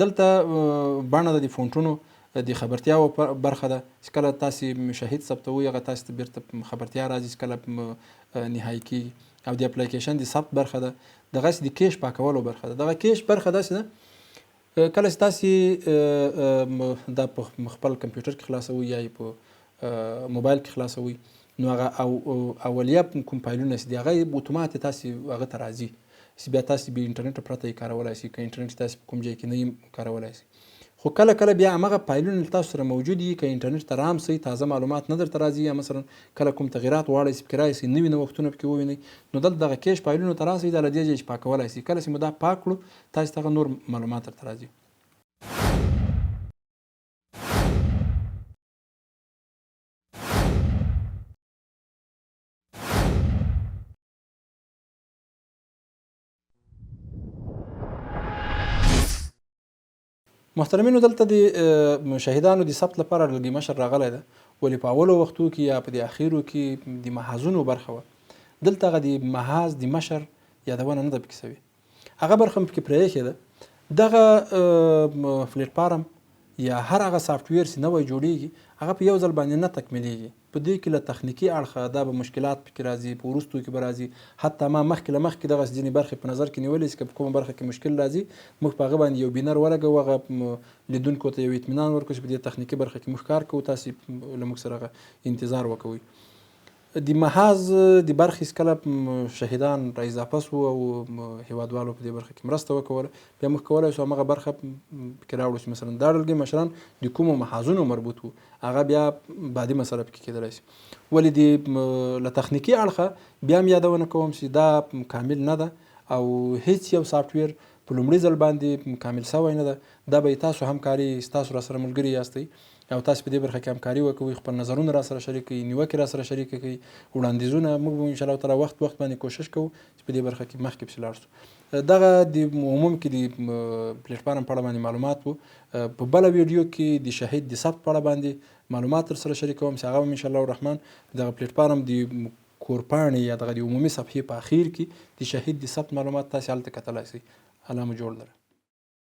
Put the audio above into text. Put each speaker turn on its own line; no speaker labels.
دلته بڼه ده د فونټونو د خبرتیاو برخه ده چې کله تاسې شهید ثبتوئ، هغه تاسې ته بیرته خبرتیا راځي چې کله نهایي کیږي، او د اپلیکیشن د ثبت برخه ده. دغسې د cache پاکولو برخه ده. دغه cache برخه داسې ده، کله چې تاسې دا په خپل کمپیوټر کې خلاصوئ یا یې په موبایل کې خلاصوئ، نو هغه او اولیه کوم فایلونه چې دي هغه اتومات تاسې هغه ته راځي، چې بیا تاسې بې انټرنیټ پرته یې کارولای شئ، که انټرنیټ تاسې په کوم ځای کې نه یې کارولای شئ. خو کله کله بیا همغه فایلونه له تاسو سره موجود وي، که انټرنیټ ته رام سئ تازه معلومات نه درته راځي، یا مثلا کله کوم تغیرات غواړئ چې پکې راشي، نوي نوښتونه پکې ووینئ، نو دلته دغه cache فایلونو ته راسئ، دا له دې ځایه چې پاکولای شئ. کله چې مو دا پاک کړو، تاسې ته هغه نور معلومات درته راځي. محترمینو، دلته د شهیدانو د ثبت لپاره ډلګۍ مشر راغلی ده، ولې په اولو وختو کې یا په دې اخیرو کې د محاذونو برخه وه. دلته هغه د محاذ د مشر یادونه نه ده پکې سوې، هغه برخه هم پکې پرېښې ده. دغه پلیټفارم یا هر هغه سافټویر چې نوی جوړیږي، هغه په یو ځل باندې نه تکمیلیږي. په دې کې له تخنیکي اړخه دا به مشکلات پکې راځي، په وروستو کې به راځي. حتی ما مخکې له مخکې دغسې ځینې برخې په نظر کې نیولې چې که په کومه برخه کې مشکل راځي، موږ په هغه باندې یو بینر ولګوو، هغه لیدونکو ته یو اطمینان ورکړو چې په دې تخنیکي برخه کې موږ کار کوو، تاسې له موږ سره هغه انتظار وکوئ. د محاذ د برخې چې کله شهیدان را اضافه سو او هیوادوالو په دې برخه کې مرسته وکوله، بیا موږ کولای شو همغه برخه پکې راوړو چې مثلا دا ډلګۍ مشران د کومو محاذونو مربوط وو، هغه بیا بعدي مسله پکې کېدلی شي. ولې د له تخنیکي اړخه بیا هم یادونه کوم چې دا کامل نه ده او هیڅ یو سافټویر په لومړي ځل باندې کامل سوی نه ده. دا به تاسو همکاري، تاسو را سره ملګري یاستئ او تاسو په دې برخه کې همکاري وکوئ، خپل نظرونه را سره شریک کړئ، نیوکې را سره شریک کړئ، وړاندیزونه. موږ به ان شاء الله تعالی وخت وخت باندې کوشش کوو چې په دې برخه کې مخکې پسې لاړ شو. دغه د عموم کې د پلیټفارم په اړه باندې معلومات وو. په بله ویډیو کې د شهید د ثبت په اړه باندې معلومات در سره شریکوم چې هغه هم ان شاء الله الرحمن دغه پلیټفارم د کورپاڼې یا دغه د عمومي صفحې په اخیر کې د شهید د ثبت معلومات تاسې هلته کتلای شئ. الله مو جوړ لره.